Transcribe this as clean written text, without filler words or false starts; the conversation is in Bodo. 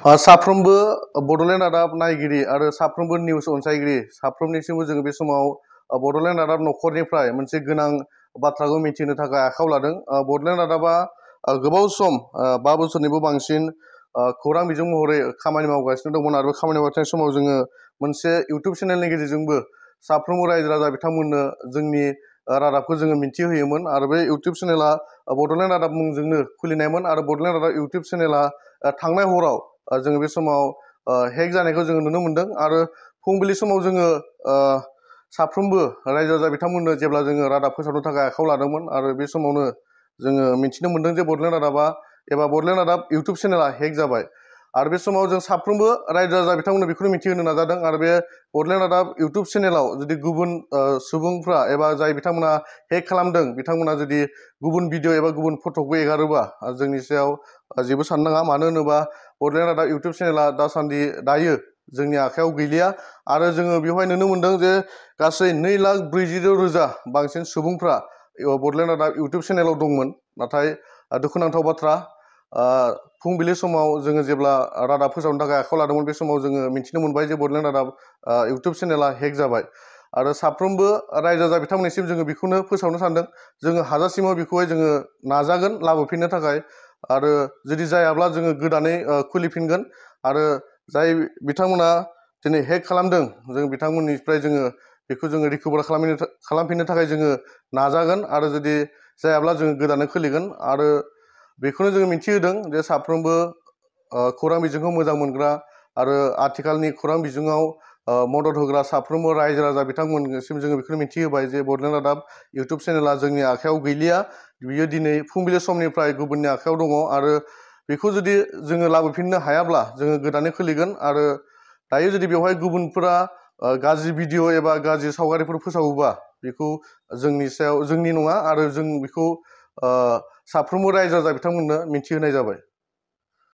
साफ्रोमबो बड'लेण्ड रादाब नायगिरि आरो साफ्रोमबो निउस अनसायगिरि साफ्रोमनिसिमबो जोङो बे समाव बड'लेण्ड रादाब न'खरनिफ्राय मोनसे गोनां बाथ्राखौ मिथिनो थाखाय आखायाव लादों। बड'लेण्ड रादाबा गोबाव सम 5 बोसोरनिबो बांसिन खौरां बिजों महरै खामानि मावगासिनो दंमोन आरो खामानि मावगासिनो समाव जोङो मोनसे इउटुब चेनेलनि गेजेरजोंबो साफ्रोमबो रायजो राजा बिथांमोननो जोंनि रादाबखौ जोङो मिन्थिहोयोमोन आरो बे इउटुब चेनेला बड'लेण्ड रादाब मुंजोंनो खुलिनायमोन आरो बड'लेण्ड रादाब इउटुब चेनेला थांनाय हराव जोङो बे समाव हेक जानायखौ जोङो नुनो मोन्दों आरो फुंबिलि समाव जोङो साफ्रोमबो रायजो राजा बिथांमोननो जेब्ला जोङो रादाब फोसावनो थाखाय आखायाव लादोंमोन आरो बे समावनो जोङो मिन्थिनो मोन्दों जे बड'लेण्ड रादाबा एबा बड'लेण्ड रादाब इउटुब चेनेला हेक जाबाय आरो बे समाव जों साफ्रोमबो रायजो राजा बिथांमोननो बेखौनो मिथिहोनो नाजादों आरो बे बड'लेण्ड रादाब इउटुब चेनेलाव जुदि गुबुन सुबुंफ्रा एबा जाय बिथांमोना हेक खालामदों बिथांमोना जुदि गुबुन भिडिअ एबा गुबुन फट'खौ एगारोबा जोंनि सायाव जेबो साननाङा मानो होनोबा बड'लेण्ड रादाब इउटुब चेनेला दासान्दि दायो जोंनि आखायाव गैलिया आरो जोङो बेवहाय नुनो मोन्दों जे गासै 2,46,000 बांसिन सुबुंफ्रा बड'लेण्ड रादाब इउटुब चेनेलाव दंमोन नाथाय दुखुनांथाव बाथ्रा फुंबिलि समाव जोङो जेब्ला रादाब फोसावनो थाखाय आखायाव लादोंमोन बे समाव जोङो मिन्थिनो मोनबाय जे बड'लेण्ड रादाब इउटुब चेनेला हेक जाबाय आरो साफ्रोमबो रायजो राजा बिथांमोननिसिम जोङो बेखौनो फोसावनो सानदों जोङो हाजासिमाव बेखौहाय जोङो नाजागोन लाबोफिननो थाखाय आरो जुदि जायाब्ला जोङो गोदानै खुलिफिनगोन आरो जाय बिथांमोना दिनै हेक खालामदों जों बिथांमोननिफ्राय जोङो बेखौ जोङो रिकभार खालामफिननो थाखाय जोङो नाजागोन आरो जुदि जायाब्ला जोङो गोदानै खुलिगोन आरो बेखौनो जोङो मिन्थिहोदों जे साफ्रोमबो खौरां बिजोंखौ मोजां मोनग्रा आरो आथिखालनि खौरां बिजोङाव मदद होग्रा साफ्रोमबो रायजो राजा बिथांमोननिसिम जोङो बेखौनो मिन्थिहोबाय जे बड'लेण्ड रादाब इउटुब चेनेला जोंनि आखायाव गैलिया बियो दिनै फुंबिलि समनिफ्राय गुबुननि आखायाव दङ आरो बेखौ जुदि जोङो लाबोफिननो हायाब्ला जोङो गोदानै खुलिगोन आरो दायो जुदि बेवहाय गुबुनफोरा गाज्रि भिडिअ एबा गाज्रि सावगारिफोर फोसावोबा बेखौ जोंनि सायाव जोंनि नङा आरो जों बेखौ साफ्रोमबो रायजो राजा बिथांमोननो मिन्थिहोनाय जाबाय।